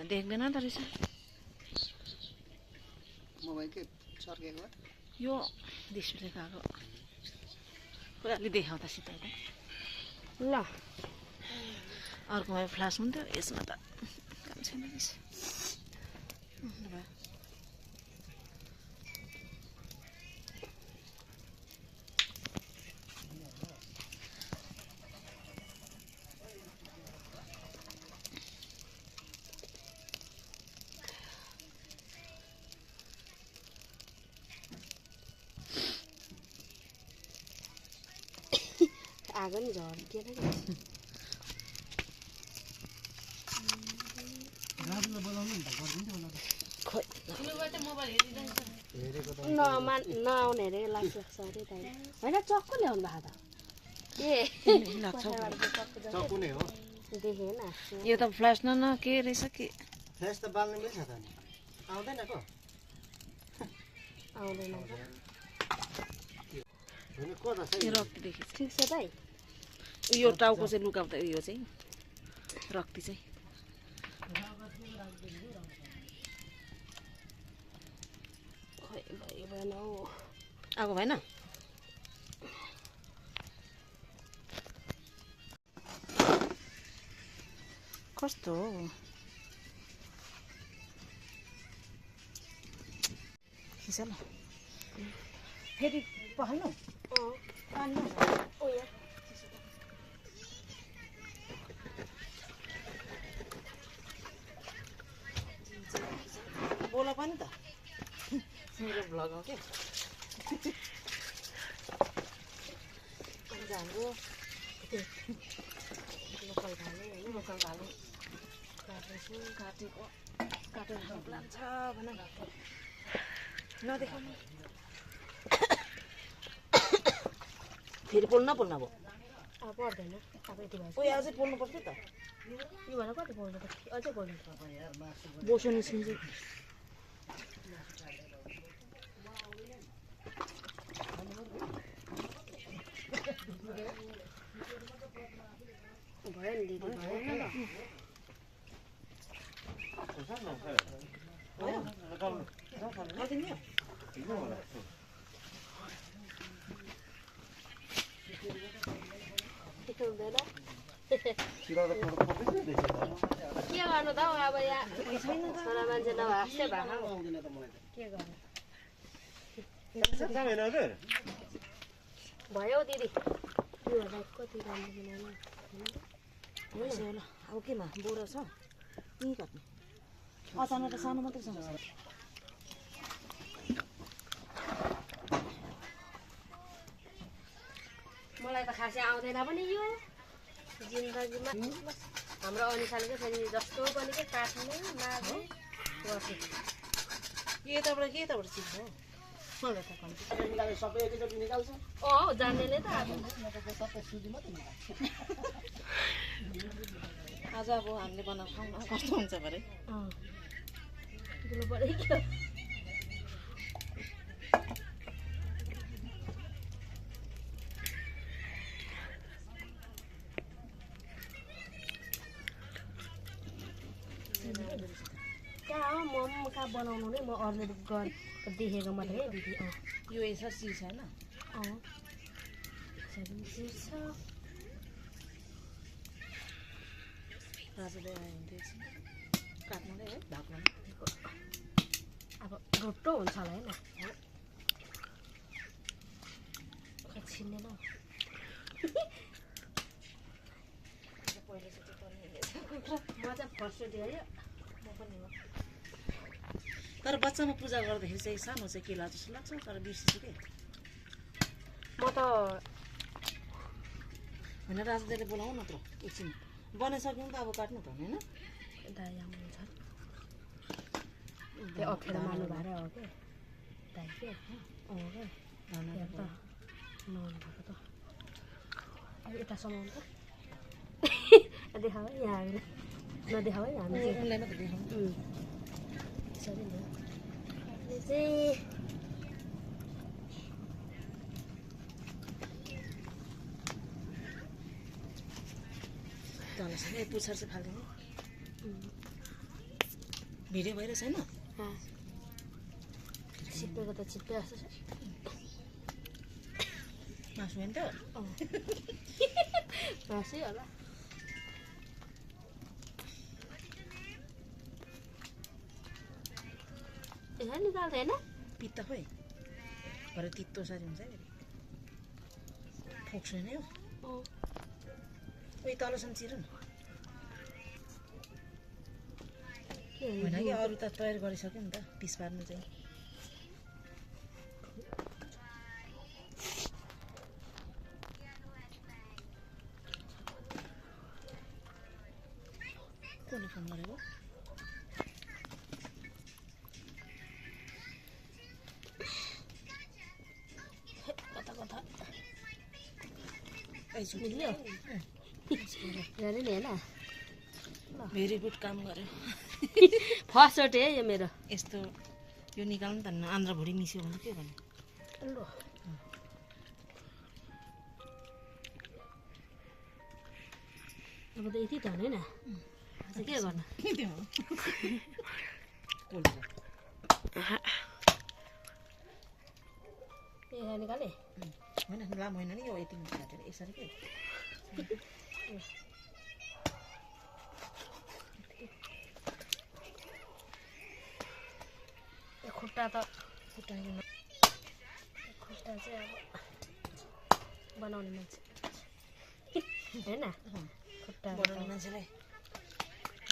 देख्दैन त रहेछ मोबाइलकै सर्केको यो डिस्प्ले गएको पुराले देखाउँदा सिधै ल अर्कोमा फ्ल्यास हुन्थ्यो यसमा त काम छैन रहेछ आगो नि झर्केर नआउने अरे लाग्छ अरे होइन चक्कु ल्याउनु भएको त चक्कु नै हो देखेन यो त फ्ल्यास न के रहेछ के फ्ल्यास त बाल्नु मिल्छ त नि आउँदैन को आउँदैन होइन को त यो रक्ती देखेछ ठिक छ दाइ यो टाउको चाहिँ लुकाउँदा यो चाहिँ रक्ती चाहिँ खै भयो भएन हौ आएको भएन कस्तो हो खिच ल फेरि पखाल्नु बोला पनि त मेरो भ्लग हो क्या अन्त हाम्रो लोकल भाले होइन लोकल भाले काटेको काटेर प्लान छ भन नदेखाउनु फेरि पोल्न पोल्न अब अब पर्दैन अब यति भयो उयो अझै पोल्नु पर्छ त यो भनेर कति पोल्नु पर्छ अझै पोल्नु बोसो निस्किन्छ भयो नि दिदी के गर्नु त हौ अब यहाँ छोरा मान्छे नभास्दै भएको के गर्नु भयो हौ दिदी यो कति राम्रो बनाउनु ल अब केमा बोरा छ यहीँ काट्ने अचानक त सानो मात्रै छ मलाई त खासै आउँदैन पनि यो जिन्दगीमा हाम्रो अनुसारले चाहिँ फेरि जस्तो पनि के काट्ने मार्ने गर्छु के यताबाट सिक्छ हो मलाई त कन्फिउज सबै एकैचोटि निकाल्छ अँ जान्नेले त अब आज अब हामीले बनाएको खाउँ न कस्तो हुन्छ भरे दिनु पऱ्यो क्या कहाँ हो म कहाँ बनाउनु नै म अरूले देखेको मात्रै दिदी यो यसो चिज होइन राजाले आयो भने चाहिँ काट्नु नै है ढाक्नु अब रोटो हुन्छ होला होइन खै छिन्दैन पहिलोचोटि पनि म चाहिँ फर्स्टचोटि है म पनि हो तर बच्चामा पूजा गर्दाखेरि चाहिँ सानो चाहिँ के लाग्छ जस्तो लाग्छ तर बिर्सिछु के म त होइन राजाले बोलाउनु न त एकछिन बनाइसक्नु त अब काट्नु त होइन दाइ आउनुहुन्छ त्यो अप्ठ्यारो मान्नु भएर हो कि दाइ के के नहुनु भएको त अब यता समाउनु त देखाऊ है यहाँ हामीले नदेखाऊ है हामी उनलाई मात्रै देखाउनु सरी नि चाहिँ पुच्छर चाहिँ फालिदिनु भिडियो भइरहेछ हैन चिप्पेको त चिप्पे जस्तो छ मासु हैन त मासै होला यसरी निकाल्दैन पित्त खोइ भरे तित्तो सारी हुन्छ है फोक्सो नै हो उही तलसम्म चिर न होइन कि अरू त तयार गरिसक्यो नि त पिस पार्नु चाहिँ कसले फोन गरेको कता कता एकचोटि मिल्यो गरे नि होइन भेरी गुड काम गर्यो फर्स्टचोटि है यो मेरो यस्तो यो निकाल्नु त आन्द्रा भुँडी मिस्यो भने के भन्नु लु अब त यति त होइन अझ के गर्नु ए निकाले होइन लामो होइन नि यो यति काटेर यसरी के खुट्टा त खुट्टा खुट्टा चाहिँ अब बनाउने मान्छे होइन खुट्टा बनाउने मान्छेलाई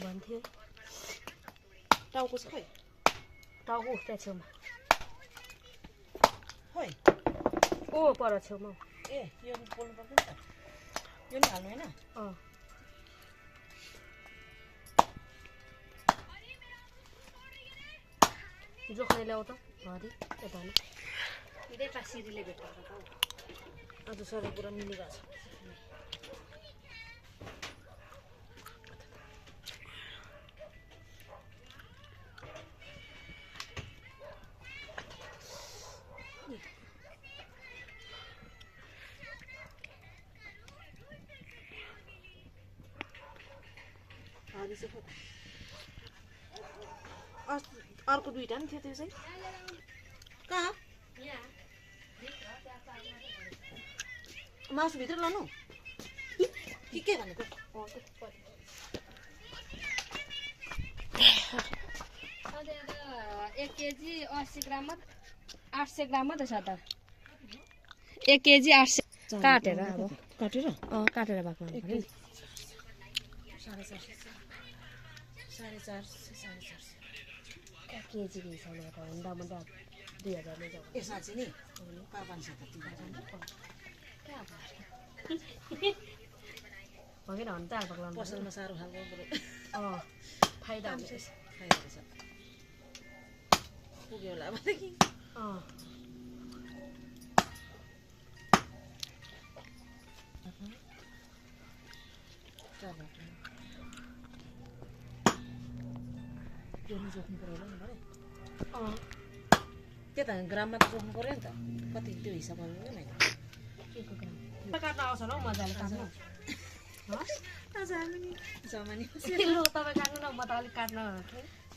भन्थ्यो टाउको चाहिँ खोइ टाउको त्यहाँ छेउमा खोइ ओ पर छेउमा ए यो बोल्नु पर्दैन त यो नि हाल्नु होइन अँ जोख्ने ल्याउ त घरि यता यतै सिरीले भेट्टाएर त आज सबै कुरा मिलिरहेको छ अर्को दुईटा नि थियो त्यो चाहिँ कहाँ मासुभित्र लानु के भनेको एक केजी 80 ग्राम 800 ग्राम मात्रै छ त 1 केजी 800 काटेर अब काटेर काटेर भएको केजी के हिसाबले त हुँदा मुन्दा 2000 ले जाऊ यसमा चाहिँ नि 500 त भगेन हुन्छ अब लाग्नु पसलमा सारो खालको फाइदा हुन्छ फाइदा छ पुग्यो होला अब कि जोख्नु पऱ्यो होला नि भरे त्यो त ग्राममा त जोख्नु पऱ्यो नि त कति त्यो हिसाब गर्नु होइन काट्न आउँछ न मजाले काट्नु जमानी लु तपाईँ काट्नु न म त अलिक काट्न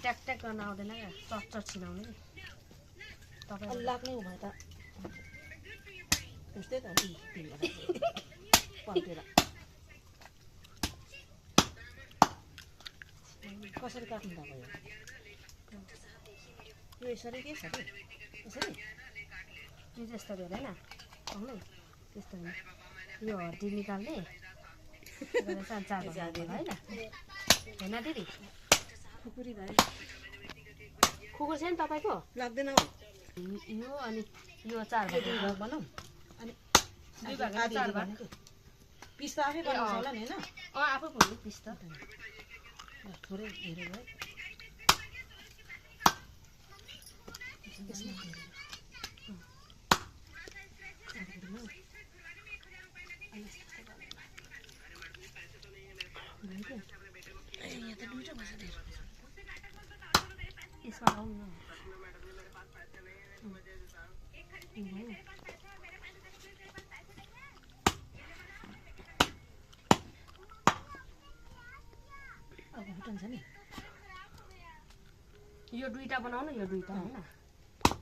ट्याक ट्याक गर्न आउँदैन क्या चट चट छिनाउने नि तपाईँ लाग्ने हो भने त उस्तै त पल्टेर कसरी काट्नु त भयो यो यसरी के छ कि यसरी यो त्यस्तो धेरै न आउनु त्यस्तो यो हड्डी निकाल्ने चार होइन होइन दिदी खुकुरी भयो खुकुर छ नि तपाईँको लाग्दैन यो अनि यो 4 भाग बनाऊ अनि 2 भाग 4 भाग पिस त आफै बनाउँछ होला नि होइन आफै पुग्नु पिस त थोरै धेरै भयो यहाँ त दुईटा भाषा धेरै यसमा आउनु न अब भुटन छ नि यो दुईटा बनाउनु यो दुईटा हैन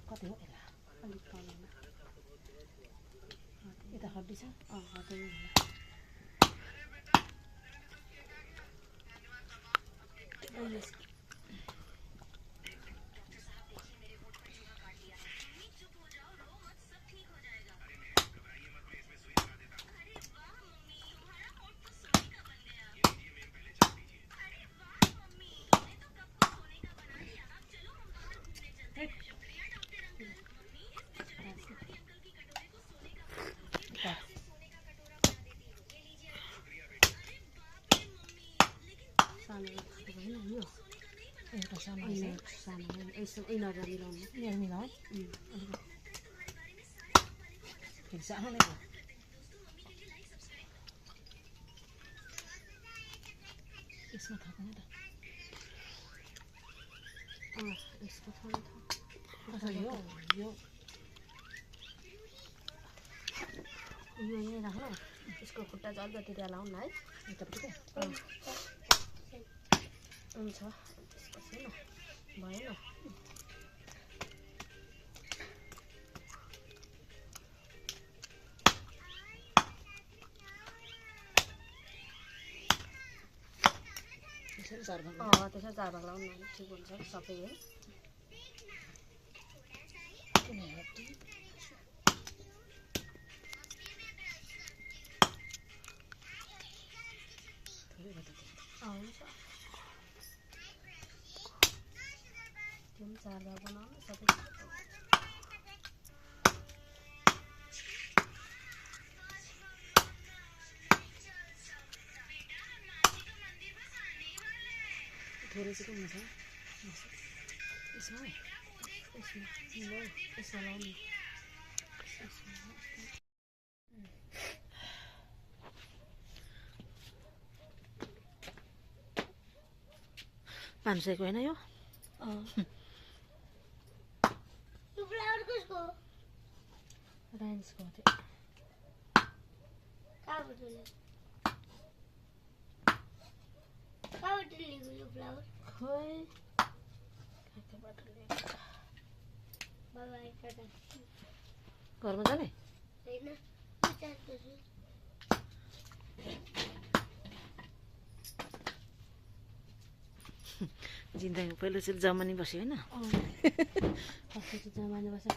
कति हो एला अलिक तलमा यता हड्डी छ हटे एउटा सानो सानो यसो इनर मिलाउनु यहाँ मिलाऊ है फेरि सानो नै भयो यसमा थप्नु त यसको थोरै यो यो यो यहीँ राख्नु यसको खुट्टा चाहिँ अलिकति त्यहाँ लाउनु है यतापट्टि हुन्छ त्यसपछि न भएन त्यसरी 4 भाग त्यसरी 4 भाग लाउनु न ठिक हुन्छ सबै है हुन्छ त्यो 4 भाग बनाउनु सबै थोरै चाहिँ कम छ यसमा यसमा लाउनु 500 को हैन यो यो फ्लावर कसको राइन्सको हो कहाँबाट लिएको यो फ्लावर खोइ कहाँबाट लिएको बाबा एकटा घरमा जाने हैन जिन्दगी पहिलो चाहिँ जमानी बस्यो हैन कस्तो जमाना बस्यो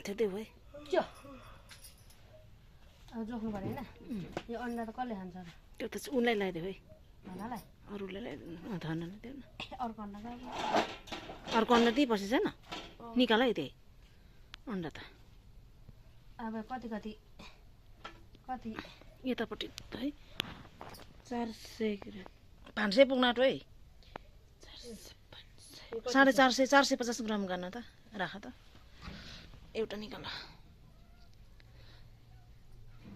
त्यतै भयो क्या अब जोख्नु पर्यो हैन यो अन्डा त कसले खान्छ र त्यो त उनलाई लगाइदियो है भन्नालाई अरूले धन दिएन अर्को अन्डा अर्को अन्डा दिएपछि छैन निकाल है त्यही अन्डा त अब कति कति कति यतापट्टि है 400 500 पुग्न आँट्यो है 450 450 ग्राम गर्न त राख त एउटा निकाल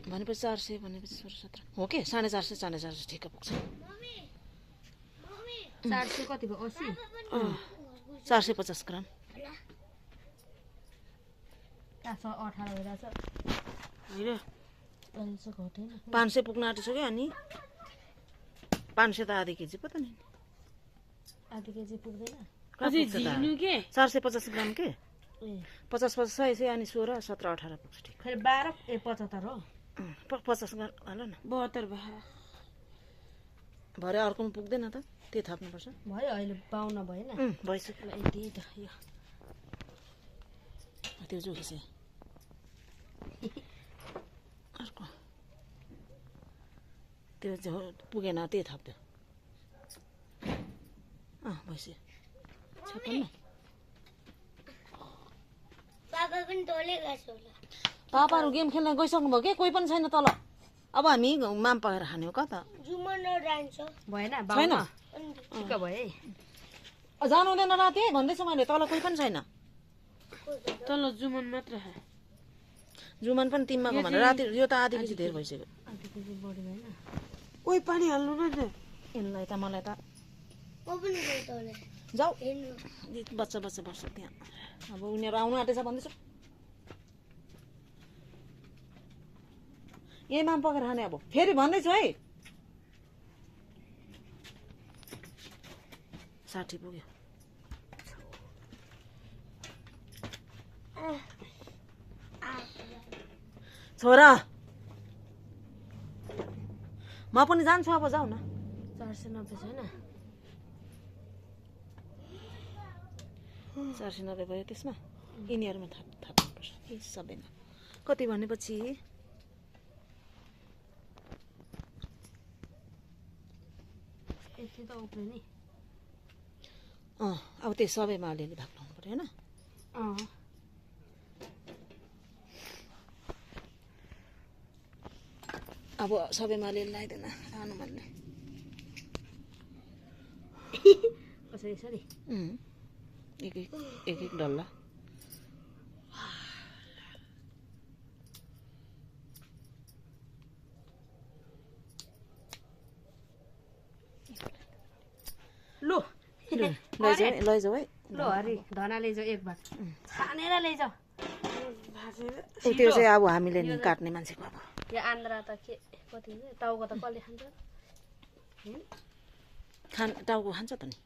भनेपछि 400 भनेपछि 16 17 हो के 450 450 ठिक्क पुग्छ 400 कति भयो 80 450 ग्राम 18 भइरहेछ होइन 500 500 पुग्न आँटिसक्यो अनि 500 त आधी केजी पो त नि आधी केजी पुग्दैन 450 ग्राम के 50 50 100 अनि 16 17 18 पुग्छ ठिक फेरि 12 75 हो 50 ग्राम हाल न 72 भयो भरे अर्कोमा पुग्दैन त त्यही थप्नुपर्छ भयो अहिले 52 भएन भइसक्यो यति त यो त्यो जोखेछ अर्को त्यो पुगेन त्यही थप्यो भइसक्यो 56 पापा पनि तलै गएको होला पापाहरू गेम खेल्न गइसक्नु भयो के कोही पनि छैन तल अब हामी माम पाएर खाने हो कता जुमन जान्छ भएन छैन ठिक भयो है जानु हुँदैन राति भन्दैछु मैले तल कोही पनि छैन तल जुमन मात्र जुमन पनि टिममा गयो भने राति यो त आधी केजी धेरै भइसक्यो आधी केजी बढी भएन ओइ पानी हाल्नु न यसलाई त मलाई त जाऊ बच्चा बच्चा बस्छ त्यहाँ अब उनीहरू आउनु आँटेछ भन्दैछु यही माम पकाएर खाने अब फेरि भन्दैछु है 60 पुग्यो छोरा म पनि जान्छु अब जाऊ न 490 छैन 490 भयो त्यसमा यिनीहरूमा थाप्नुपर्छ यी सबैमा कति भनेपछि यति त उक्लिने अब त्यो सबैमा अलिअलि भाग लाउनु पर्यो होइन अब सबैमा अलिअलि लगाइदिएन हनुमानले कसरी यसरी एक एक डल्ला लु लैजाऊ है ल हरि धना लैजाऊ एक भाग छानेर लैजाऊ त्यो चाहिँ अब हामीले नि काट्ने मान्छेको अब यो आन्द्रा त के कति हुन्छ टाउको त कसले खान्छ टाउको खान्छ त नि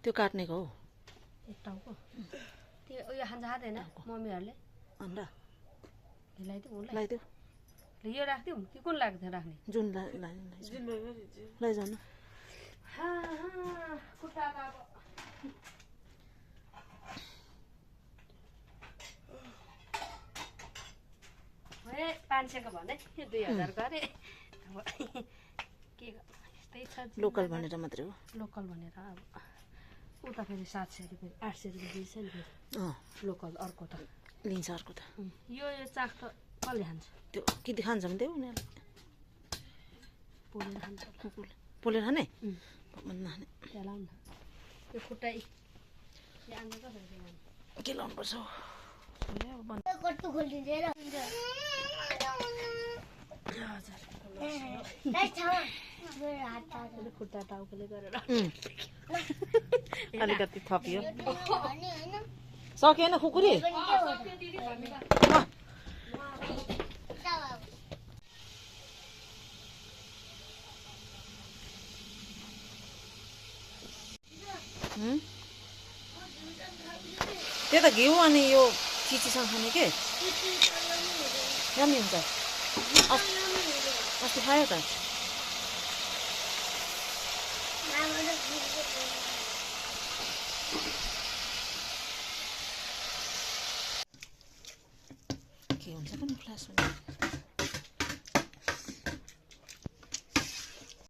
त्यो काट्नेको हो टाउको त्यो उयो खान्छ खाँदैन मम्मीहरूले अन्त लगाइदिउँ लगाइदेऊ यो राखिदिउँ कि कुन लाग्थ्यो राख्ने जुन लैजाऊ न खुट्टाको अब 500को भने 2000को अरे अब के यस्तै छ लोकल भनेर मात्रै हो लोकल भनेर अब उता फेरि 700 रुपियाँ 800 रुपियाँ दिन्छ नि फेरि लोकल अर्को त लिन्छ अर्को त यो चाक त कसले खान्छ त्यो कि खान्छ भने त्यो उनीहरूले पोलेर खान्छ पोलेर खाने नखाने त्यहाँ लाउनु न त्यो खुट्टा के लाउनुपर्छ खुट्टा टाउकोले गरेर अलिकति थपियो सकेन खुकुरी त्यो त घिउ अनि यो चिचीसँग खाने के दामी हुन्छ अस्ति खायो त के हुन्छ पनि फ्लास